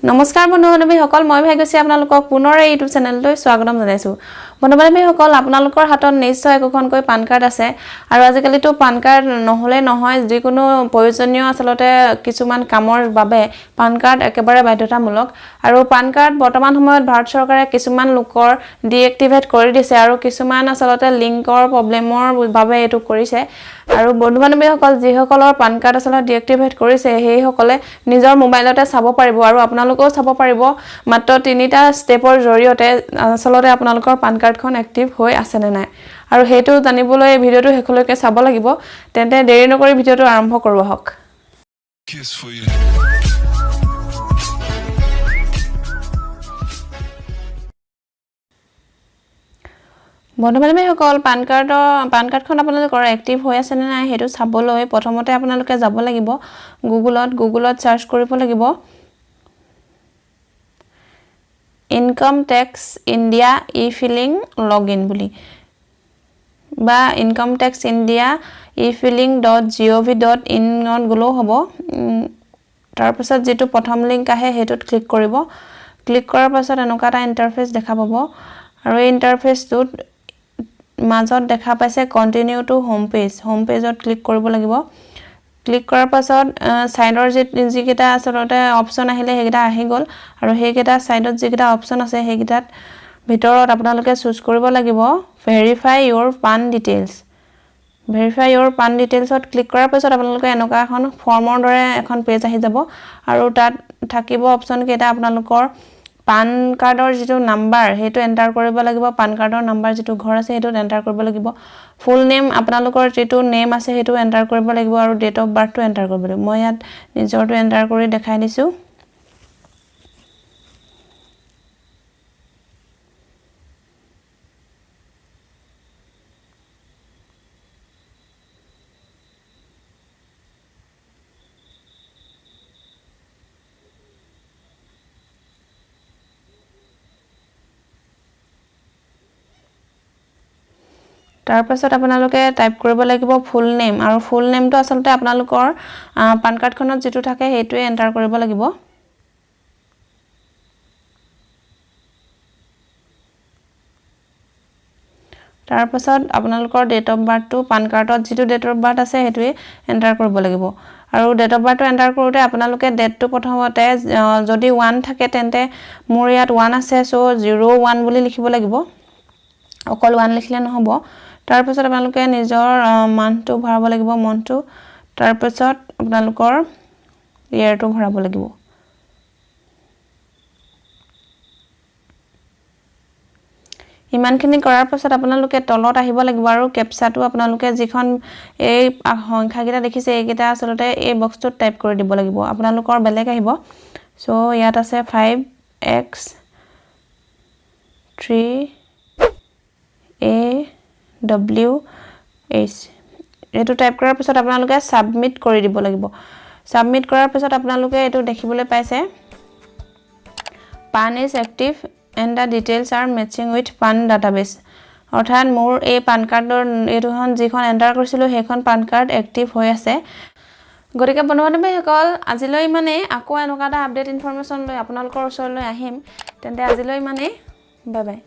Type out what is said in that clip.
নমস্কাৰ বন্ধু বান্ধৱীসকল, মই ভাগ্যশ্ৰী আপোনালোকক পুনৰ এই ইউটিউব চেনেললৈ স্বাগতম জনাইছোঁ। বন্ধু বান্ধৱীসকল, আপোনালোকৰ হাতত নিশ্চয় একোখনকৈ পান কাৰ্ড আছে আৰু আজিকালিতো পান কাৰ্ড নহ'লে নহয়। যিকোনো প্ৰয়োজনীয় আচলতে কিছুমান কামৰ বাবে পান কাৰ্ড একেবাৰে বাধ্যতামূলক। আৰু পান কাৰ্ড বৰ্তমান সময়ত ভাৰত চৰকাৰে কিছুমান লোকৰ ডিএক্টিভেট কৰি দিছে আৰু কিছুমান আচলতে লিংকৰ প্ৰব্লেমৰ বাবে এইটো কৰিছে। আৰু বন্ধু বান্ধৱীসকল, যিসকলৰ পান কাৰ্ড আচলতে ডিএক্টিভেট কৰিছে, সেইসকলে নিজৰ মোবাইলতে চাব পাৰিব আৰু আপোনালোকেও চাব পাৰিব মাত্ৰ তিনিটা ষ্টেপৰ জৰিয়তে আচলতে আপোনালোকৰ পান কাৰ্ডখন এক্টিভ হৈ আছেনে নাই। আৰু সেইটো জানিবলৈ এই ভিডিঅ'টো শেষলৈকে চাব লাগিব। তেন্তে দেৰি নকৰি ভিডিঅ'টো আৰম্ভ কৰোঁ আহক। Kiss for you. বন্ধু বান্ধৱীসকল, পান কাৰ্ডখন আপোনালোকৰ এক্টিভ হৈ আছেনে নাই সেইটো চাবলৈ প্ৰথমতে আপোনালোকে যাব লাগিব গুগলত। গুগলত চাৰ্চ কৰিব লাগিব "Income Tax India e filing log in" বুলি বা Income Tax India e filing.gov.inত গ'লেও হ'ব। তাৰপিছত যিটো প্ৰথম লিংক আহে, সেইটোত ক্লিক কৰিব। ক্লিক কৰাৰ পাছত এনেকুৱা এটা ইণ্টাৰফেচ দেখা পাব আৰু এই ইণ্টাৰফেচটোত মাজত দেখা পাইছে "Continue to home page"। Home পেজত ক্লিক কৰিব লাগিব। ক্লিক কৰাৰ পাছত ছাইডৰ যিকেইটা আচলতে অপশ্যন আহিলে, সেইকেইটা আহি গ'ল। আৰু সেইকেইটা ছাইডত যিকেইটা অপশ্যন আছে, সেইকেইটাত ভিতৰত আপোনালোকে চুজ কৰিব লাগিব "Verify your PAN details"। "Verify your PAN ডিটেইলছত" click কৰাৰ পাছত আপোনালোকে এনেকুৱা এখন ফৰ্মৰ দৰে এখন পেজ আহি যাব আৰু তাত থাকিব অপশ্যনকেইটা। আপোনালোকৰ পান কাৰ্ডৰ যিটো নাম্বাৰ, সেইটো এণ্টাৰ কৰিব লাগিব। পান কাৰ্ডৰ নাম্বাৰ যিটো ঘৰ আছে, সেইটোত এণ্টাৰ কৰিব লাগিব। ফুল নেম, আপোনালোকৰ যিটো নেম আছে, সেইটো এণ্টাৰ কৰিব লাগিব আৰু ডেট অফ বাৰ্থটো এণ্টাৰ কৰিব লাগিব। মই ইয়াত নিজৰটো এণ্টাৰ কৰি দেখাই দিছোঁ। তাৰপাছত আপোনালোকে টাইপ কৰিব লাগিব ফুল নেম আৰু ফুল নেমটো আচলতে আপোনালোকৰ পান কাৰ্ডখনত যিটো থাকে, সেইটোৱে এণ্টাৰ কৰিব লাগিব। তাৰপাছত আপোনালোকৰ ডেট অফ বাৰ্থটো পান কাৰ্ডত যিটো ডেট অফ বাৰ্থ আছে, সেইটোৱে এণ্টাৰ কৰিব লাগিব। আৰু ডেট অফ বাৰ্থটো এণ্টাৰ কৰোঁতে আপোনালোকে ডেটটো প্ৰথমতে যদি 1 থাকে, তেন্তে মোৰ ইয়াত 1 আছে, চ' 01 বুলি লিখিব লাগিব। অকল 1 লিখিলে নহ'ব। তাৰপিছত আপোনালোকে নিজৰ মান্থটো ভৰাব লাগিব, মন্থটো। তাৰপিছত আপোনালোকৰ ইয়েৰটো ভৰাব লাগিব। ইমানখিনি কৰাৰ পাছত আপোনালোকে তলত আহিব লাগিব আৰু কেপচাটো আপোনালোকে যিখন এই সংখ্যাকেইটা দেখিছে, এইকেইটা আচলতে এই বক্সটোত টাইপ কৰি দিব লাগিব। আপোনালোকৰ বেলেগ আহিব। চ' ইয়াত আছে 5X3AWH। এইটো টাইপ কৰাৰ পিছত আপোনালোকে ছাবমিট কৰি দিব লাগিব। ছাবমিট কৰাৰ পিছত আপোনালোকে এইটো দেখিবলৈ পাইছে, "PAN is active and the details are matching with PAN database"। অৰ্থাৎ মোৰ এই পান কাৰ্ডৰ এইটোখন যিখন এণ্টাৰ কৰিছিলোঁ, সেইখন পান কাৰ্ড এক্টিভ হৈ আছে। গতিকে বন্ধু বান্ধৱীসকল, আজিলৈ ইমানেই। আকৌ এনেকুৱা এটা আপডেট ইনফৰমেশ্যন লৈ আপোনালোকৰ ওচৰলৈ আহিম। তেন্তে আজিলৈ ইমানেই। Bye bye.